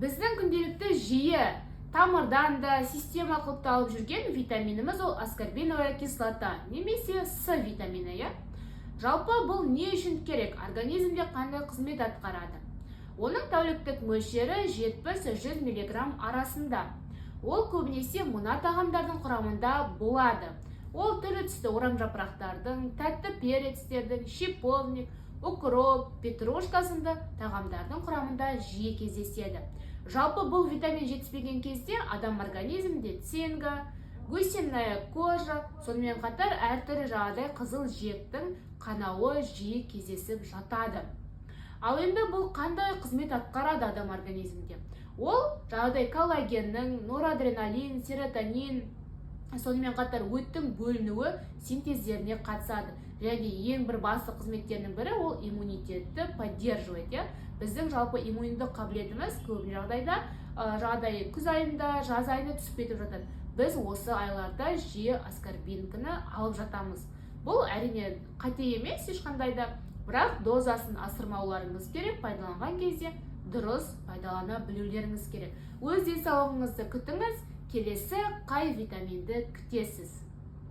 Біздің күнделікті жиі тамырдан да, система қылып та алып жүрген витаминіміз ол аскорбиновая кислота немесе С витамині, иә. Жалпы, бұл не үшін керек, организмде қандай қызмет атқарады? Оның тәуліктік мөлшері 70-100 мг арасында. Ол көбінесе мына тағамдардың құрамында болады: ол түрлі түсті орамжапырақтардың, тәтті перецтердің, шиповник, укроп, петрушка сынды тағамдардың құрамында жиі кездеседі. Жалпы, бұл витамин жетіспеген кезде адам организмінде цинга, гусиная кожа, сонымен қатар әртүрлі жаңағыдай қызыл жиектің қанауы жиі кездесіп жатады. Ал енді бұл қандай қызмет атқарады адам организмінде? Ол жаңағыдай коллагеннің, норадреналин, серотонин, сонымен қатар өттің бөлінуі, синтездеріне қатысады. Және ең бір басты қызметтерінің бірі ол иммунитетті поддерживает, иә. Біздің жалпы иммундық қабілетіміз көп жағдайда жаңағыдай күз айында, жаз айында түсіп кетіп жатады. Біз осы айларда жиі аскорбинканы алып жатамыз. Бұл, әрине, қате емес ешқандай да, бірақ дозасын асырмауларыңыз керек. Пайдаланған кезде дұрыс пайдалана білулеріңіз керек. Өз денсаулығыңызды күтіңіз. Келесі қай витаминді күтесіз?